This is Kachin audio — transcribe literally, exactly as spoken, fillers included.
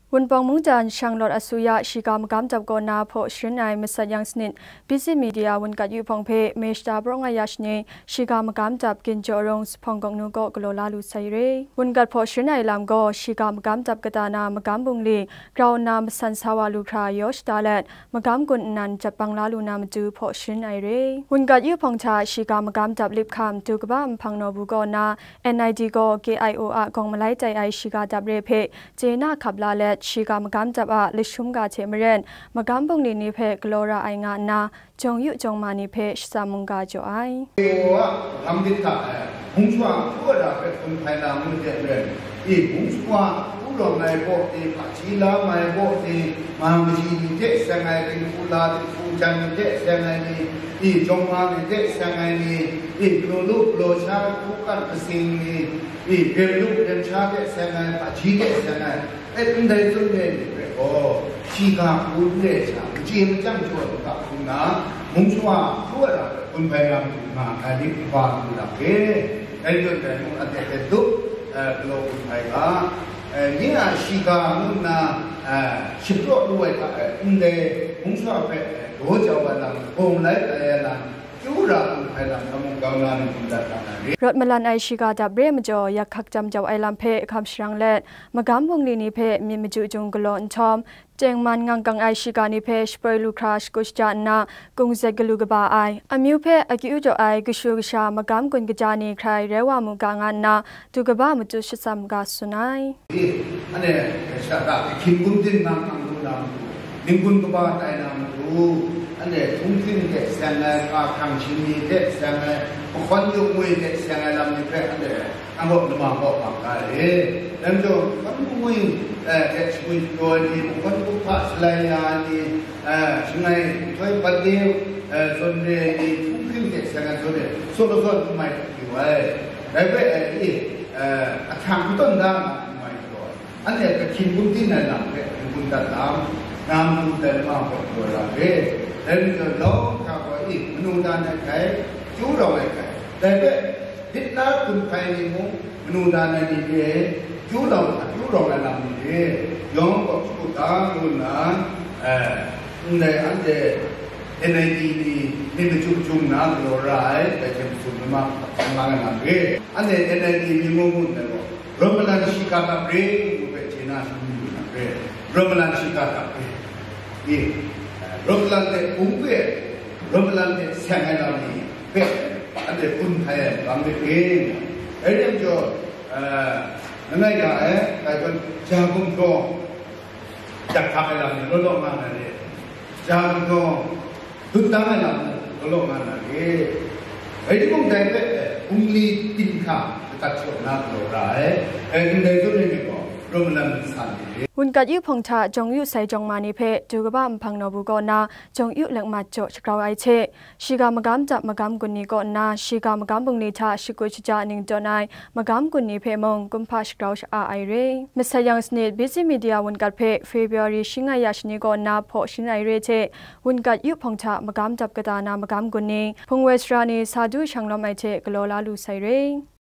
Wunpawng mungdan Shanglawt Asuya shiga magam dap kaw na hpaw sharin ai masat yang sanit, Busy Media wunkat yu hpawng hpe May shata prawng nga ya shani shiga magam dap ginjaw rung Suphawng Gawng Nu kaw galaw la lu sai re. Wunkat hpaw sharin ai lam gaw shiga magam dap kata na magam bungli grau nna masan sa wa lu hkra yaw shada let, magam gun nnan jat bang la lu na matu hpaw sharin ai re. Wunkat yu hpawng hta shiga magam dap lip hkam du kaba nhpang naw bu kaw na, N I D gaw K I O a gawng malai tai ai shiga dap re hpe chye na hkap la let, shiga magam dap a lashum ga hte maren, magam bungli ni hpe galaw ra ai nga nna, jawng yu jawng ma ni hpe shatsam mungga jaw ai. K I O a magam dap hta e, hpung shawa hkru ai hpe hpun hpai na ngut de maren, i hpung shawa hkru rawng ai baw ni, hpaji lam ai baw ni, ma kaji ni hte seng ai, dinghku la dinghku jan ni hte seng ai ni, i jawng ma ni hte seng ai ni, i galaw lu galaw sha, hku kan kasing ni, i rem lu rem sha hte seng ai, hpaji hte seng ai, e, ndai tsun re ni hpe gaw, shiga hku n re ai sha, machye machyang jaw ai ga hku nna, hpung shawa hkru ai hpe hpun hpai na matu nga ai myit kaba n du ra hpe, dai zawn dai mung anhte hpe dup, eh, galaw hpun hpai ga, eh, nye a shiga ngu nna, eh, shapraw lu ai hta e, ndai hpung shawa hpe, eh, daw jau ai lam, gawng malai tai ai lam, chyu ra hpun hpai lam, hta mung grau nna myit hpun dat nga na re. Rawt malan ai shiga dap re majaw, yak hkak jam jau ai lam hpe hkam sharang let, magam bungli ni hpe myit maju jung galaw nhtawm, tengman ngang kang ai shiga ni hpe shapoi lu hkra shakut shaja nna, kungzet galu kaba ai, amyu hpe akyu jaw ai kashu kasha magam gun kaja ni hkrai rai wa mu ga nga nna, du kaba matut shatsam ga tsun ai. Anhte shada hkin gun din ngang kang lu na matu, ning-gun kaba tai na matu, anhte hpungtling hte seng ai, hka hkrang shingni hte seng ai, mahkawn yuk ngwi hte seng ai lam ni hpe anhte nang kaw lama kaw bang ga ai. Dai majaw, hkawn bungwi, eh, hte shingwi shadaw ai ni, mahkawn kumhpa shalai ya ai ni, eh, shangai nhtoi bande, eh, zawn re ai ni, hpungtling hte seng ai zawn re, saw law zawn n mai hkyu ai. Dai hpe, eh, i, eh, ahkyang n tawn da nga n mai galaw ai. Anhte hkin gun din ai lam hpe n-gun dat lam, na matu dai lama kaw galaw ra re. Dai majaw, lawng hkra gaw i, manu dan ai hkai, chyu rawng ai hkai. Dai hpe, Hitler hpun hpai ni mung, manu dan ai ni re, chyu rawng hta chyu rawng ai lam ni re, yawng gaw shagu da ngu nna, eh, ndai anhte N I D ni myit maju jung nna galaw ra ai, dai hte matu lama hkam lang ai lam re. Anhte N I D ni ngu ngu ndai gaw, rawt malan shiga dap re ngu hpe chye na shangun lu na re, rawt malan shiga dap re. I, rawt malan hte hpung hpe, rawt malan hte seng ai lam ni hpe, anhte hpun hpai ai magam de re. Dai rai majaw, eh, langai ga e, dai gaw, ja gumhpraw, jak hkak ai lam ni law law nga na re, ja gumhpraw, dut dang ai lam mung law law nga na re. Rai timung, dai hpe, eh, bungli din hkra lagat shaw nna galaw ra ai, eh, ndai zawn re ni gaw, rawt malan san ni re. Wunkat yu hpawng hta jawng yu sai jawng ma ni hpe du kaba nhpang naw bu kaw nna, jawng yu lakmat jaw shagrau ai hte, shiga magam dap magam gun ni kaw nna, shiga magam bungli hta shakut shaja ning tawn ai magam gun ni hpe mung kumhpa shagrau sha-a ai re. Masat yang sanit, Busy Media wunkat hpe February shi nga ya shani kaw nna hpaw sharin ai re hte, wunkat yu hpawng hta magam dap kata na magam gun ni, hpung woi sara ni sa du shang lawm ai hte galaw la lu sai re.